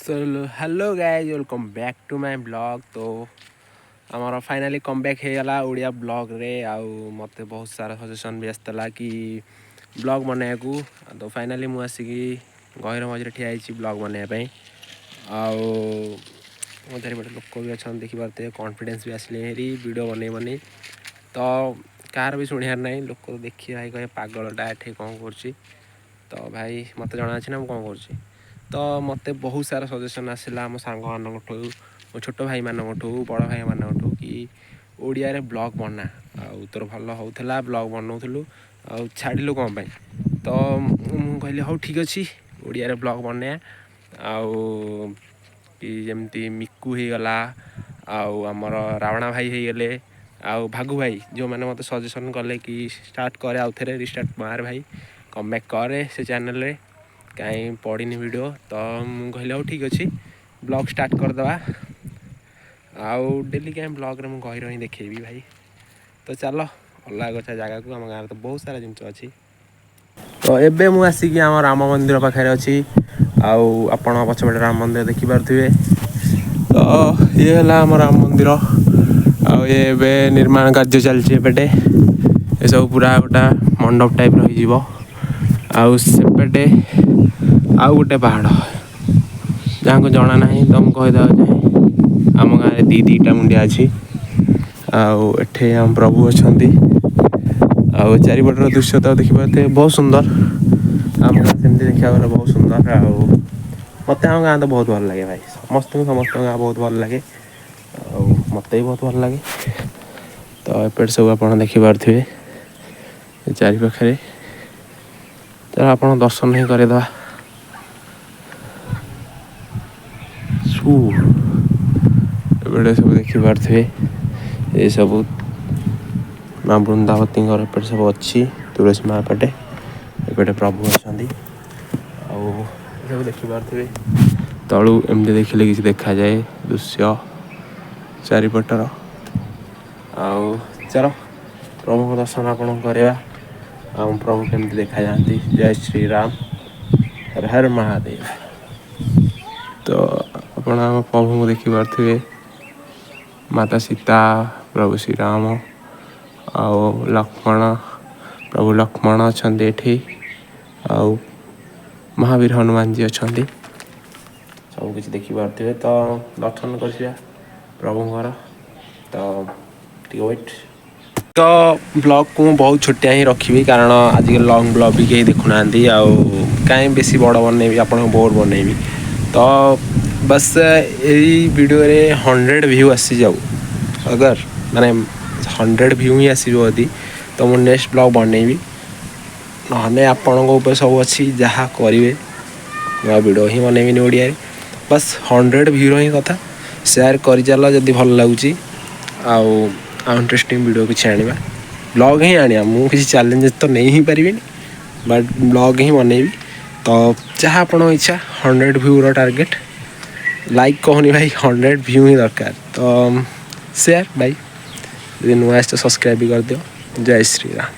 So hello guys, welcome back to my vlog. ତ ଆମର finally କମ୍ back ହେଇଗଲା ଓଡ଼ିଆ ବ୍ଲଗ୍ରେ। ଆଉ ମୋତେ ବହୁତ ସାରା ସଜେସନ୍ ବି ଆସିଥିଲା କି ବ୍ଲଗ୍ ବନେଇବାକୁ। ତ ଫାଇନାଲି ମୁଁ ଆସିକି ଗହିର ମଝିରେ ଠିଆ ହେଇଛି ବ୍ଲଗ୍ ବନେଇବା ପାଇଁ। ଆଉ ମୋ ଚାରିପଟେ ଲୋକ ବି ଅଛନ୍ତି, ଦେଖିପାରୁଥିବେ। କନଫିଡେନ୍ସ ବି ଆସିଲେ ହେରି ଭିଡ଼ିଓ ବନେଇ ବନେଇ। ତ କାହାର ବି ଶୁଣିବାର ନାହିଁ। ଲୋକ ଦେଖିବେ ଭାଇ, କହିବେ ପାଗଳଟା ଏଠି କ'ଣ କରୁଛି। ତ ଭାଇ, ମୋତେ ଜଣା ଅଛି ନା ମୁଁ କ'ଣ କରୁଛି। ତ ମୋତେ ବହୁତ ସାରା ସଜେସନ୍ ଆସିଲା ଆମ ସାଙ୍ଗମାନଙ୍କଠୁ, ମୋ ଛୋଟ ଭାଇମାନଙ୍କଠୁ, ବଡ଼ ଭାଇମାନଙ୍କଠୁ କି ଓଡ଼ିଆରେ ବ୍ଲଗ୍ ବନା, ଆଉ ତୋର ଭଲ ହେଉଥିଲା, ବ୍ଲଗ୍ ବନଉଥିଲୁ, ଆଉ ଛାଡ଼ିଲୁ କ'ଣ ପାଇଁ? ତ ମୁଁ କହିଲି, ହଉ ଠିକ୍ ଅଛି, ଓଡ଼ିଆରେ ବ୍ଲଗ୍ ବନେଇବା। ଆଉ କି ଯେମିତି ମିକୁ ହେଇଗଲା, ଆଉ ଆମର ରାବଣା ଭାଇ ହେଇଗଲେ, ଆଉ ଭାଗୁ ଭାଇ, ଯେଉଁମାନେ ମୋତେ ସଜେସନ୍ କଲେ କି ଷ୍ଟାର୍ଟ କରେ, ଆଉ ଥରେ ରିଷ୍ଟାର୍ଟ ମାର ଭାଇ, କମ୍ ବ୍ୟାକ୍ କରେ ସେ ଚ୍ୟାନେଲ୍ରେ, କାହିଁ ପଡ଼ିନି ଭିଡ଼ିଓ। ତ ମୁଁ କହିଲି, ହଉ ଠିକ୍ ଅଛି, ବ୍ଲଗ୍ ଷ୍ଟାର୍ଟ କରିଦେବା। ଆଉ ଡେଲି କାହିଁ ବ୍ଲଗ୍ରେ ମୁଁ ଗହିର ହିଁ ଦେଖେଇବି ଭାଇ? ତ ଚାଲ ଅଲଗା ଗଛ ଜାଗାକୁ। ଆମ ଗାଁରେ ତ ବହୁତ ସାରା ଜିନିଷ ଅଛି। ତ ଏବେ ମୁଁ ଆସିକି ଆମ ରାମ ମନ୍ଦିର ପାଖରେ ଅଛି, ଆଉ ଆପଣ ପଛପଟେ ରାମ ମନ୍ଦିର ଦେଖିପାରୁଥିବେ। ତ ଇଏ ହେଲା ଆମ ରାମ ମନ୍ଦିର, ଆଉ ଇଏ ଏବେ ନିର୍ମାଣ କାର୍ଯ୍ୟ ଚାଲିଛି ଏପଟେ। ଏସବୁ ପୁରା ଗୋଟା ମଣ୍ଡପ ଟାଇପ୍ର ହେଇଯିବ। ଆଉ ସେପଟେ ଆଉ ଗୋଟେ ପାହାଡ଼, ଯାହାକୁ ଜଣା ନାହିଁ ତ ମୁଁ କହିଦେବାକୁ ଚାହେଁ, ଆମ ଗାଁରେ ଦୁଇଟା ମୁଣ୍ଡିଆ ଅଛି। ଆଉ ଏଠି ଆମ ପ୍ରଭୁ ଅଛନ୍ତି। ଆଉ ଚାରିପଟର ଦୃଶ୍ୟ ତ ଦେଖିପାରୁଥିବେ, ବହୁତ ସୁନ୍ଦର। ଆମ ଗାଁ ସେମିତି ଦେଖିବାକୁ ଗଲେ ବହୁତ ସୁନ୍ଦର। ଆଉ ମୋତେ ଆମ ଗାଁ ତ ବହୁତ ଭଲ ଲାଗେ ଭାଇ। ସମସ୍ତଙ୍କୁ ସମସ୍ତଙ୍କ ଗାଁ ବହୁତ ଭଲ ଲାଗେ, ଆଉ ମୋତେ ବି ବହୁତ ଭଲ ଲାଗେ। ତ ଏପଟେ ସବୁ ଆପଣ ଦେଖିପାରୁଥିବେ ଚାରିପାଖରେ। ତ ଆପଣ ଦର୍ଶନ ହିଁ କରିଦେବା। ସୁ ଏପଟେ ସବୁ ଦେଖିପାରୁଥିବେ, ଏସବୁ ମା ବୃନ୍ଦାବତୀଙ୍କର ଏପଟେ ସବୁ ଅଛି, ତୁଳସୀ ମା ଏପଟେ, ଏପଟେ ପ୍ରଭୁ ଅଛନ୍ତି। ଆଉ ଏସବୁ ଦେଖିପାରୁଥିବେ, ତଳୁ ଏମିତି ଦେଖିଲେ କିଛି ଦେଖାଯାଏ ଦୃଶ୍ୟ ଚାରିପଟର। ଆଉ ଚାଲ ପ୍ରଭୁଙ୍କ ଦର୍ଶନ ଆପଣଙ୍କୁ କରିବା, ଆମ ପ୍ରଭୁ କେମିତି ଦେଖାଯାଆନ୍ତି। ଜୟ ଶ୍ରୀରାମ, ହର ହର ମହାଦେବ। ତ ଆପଣ ଆମ ପ୍ରଭୁଙ୍କୁ ଦେଖିପାରୁଥିବେ, ମାତା ସୀତା, ପ୍ରଭୁ ଶ୍ରୀରାମ ଆଉ ଲକ୍ଷ୍ମଣ, ପ୍ରଭୁ ଲକ୍ଷ୍ମଣ ଅଛନ୍ତି ଏଠି, ଆଉ ମହାବୀର ହନୁମାନଜୀ ଅଛନ୍ତି। ସବୁ କିଛି ଦେଖିପାରୁଥିବେ। ତ ଦର୍ଶନ କରିଥିବା ପ୍ରଭୁଙ୍କର। ତ ଟିକେ ୱେଟ୍। ତ ବ୍ଲଗ୍କୁ ମୁଁ ବହୁତ ଛୋଟିଆ ହିଁ ରଖିବି, କାରଣ ଆଜିକାଲି ଲଙ୍ଗ୍ ବ୍ଲଗ୍ ବି କେହି ଦେଖୁନାହାନ୍ତି। ଆଉ କାହିଁ ବେଶୀ ବଡ଼ ବନେଇବି, ଆପଣଙ୍କୁ ବୋର୍ ବନେଇବି? ତ ବାସ୍, ଏଇ ଭିଡ଼ିଓରେ 100 ଭ୍ୟୁ ଆସିଯାଉ ଅଗର, ମାନେ 100 ଭ୍ୟୁ ହିଁ ଆସିବ ଯଦି, ତ ମୁଁ ନେକ୍ସଟ ବ୍ଲଗ୍ ବନେଇବି। ନହେଲେ ଆପଣଙ୍କ ଉପରେ ସବୁ ଅଛି, ଯାହା କରିବେ, ନୂଆ ଭିଡ଼ିଓ ହିଁ ବନେଇବିନି ଓଡ଼ିଆରେ। ବାସ୍, 100 ଭ୍ୟୁର ହିଁ କଥା। ସେୟାର କରିଚାଲ ଯଦି ଭଲ ଲାଗୁଛି, ଆଉ ଆଉ ଇଣ୍ଟରେଷ୍ଟିଂ ଭିଡ଼ିଓ କିଛି ଆଣିବା, ବ୍ଲଗ୍ ହିଁ ଆଣିବା। ମୁଁ କିଛି ଚ୍ୟାଲେଞ୍ଜେସ୍ ତ ନେଇ ହିଁ ପାରିବିନି, ବଟ୍ ବ୍ଲଗ୍ ହିଁ ବନେଇବି। ତ ଯାହା ଆପଣଙ୍କ ଇଚ୍ଛା। 100 ଭ୍ୟୁର ଟାର୍ଗେଟ୍, ଲାଇକ୍ କହୁନି ଭାଇ, 100 ଭ୍ୟୁ ହିଁ ଦରକାର। ତ ସେୟାର ଭାଇ, ଯଦି ନୂଆ ଆସିଛ ସବସ୍କ୍ରାଇବ୍ ବି କରିଦିଅ। ଜୟ ଶ୍ରୀରାମ।